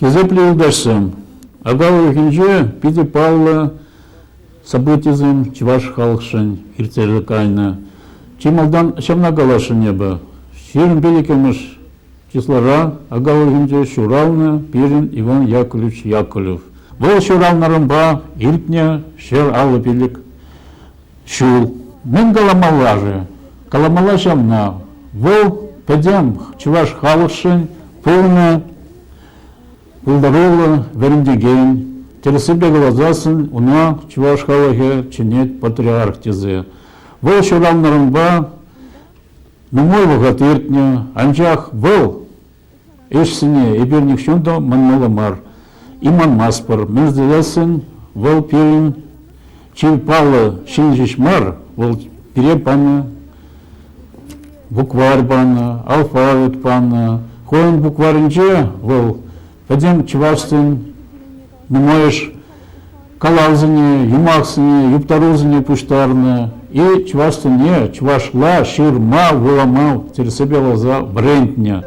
Хисеплӗ юлташсем, ака уйӑхӗнче питӗ паллӑ событисем чӑваш халӑхшӗн ирттерсе кайнӑ. Чи малтан ҫавна каласшӑн эпӗ. 25-мӗш числара ака уйӑхӗнче ҫуралнӑ пирӗн Иван Яковлевич Яковлев. Вӑл ҫуралнӑранпа иртнӗ 155 ҫул. Мӗн каламалла-ши? Каламалла ҫавна. Вӑл пӗтӗм чӑваш халӑхшӗн пулнӑ пултаруллӑ вӗрентекен. Тӗрӗссипе каласассӑн ӑна чӑваш халӑхӗ чӗнет патриарх тесе. Вӑл ҫуралнӑранпа нумай вӑхӑт иртнӗ, анчах вӑл ӗҫсене эпир нихҫан та манмалла мар. И манмастпӑр. Мӗн тесессӗн вӑл пирӗн чи паллӑ ҫын ҫеҫ мар, вӑл пире панӑ букварь панӑ, алфавит панӑ. Хӑйӗн букварӗнче вӑл пӗтӗм чӑвашсен нумайӑш калавсене, юмахсене, юптарусене пуҫтарнӑ и чӑвашсене чӑвашла ҫырма, вулама тӗрӗссипе вуласа вӗрентнӗ.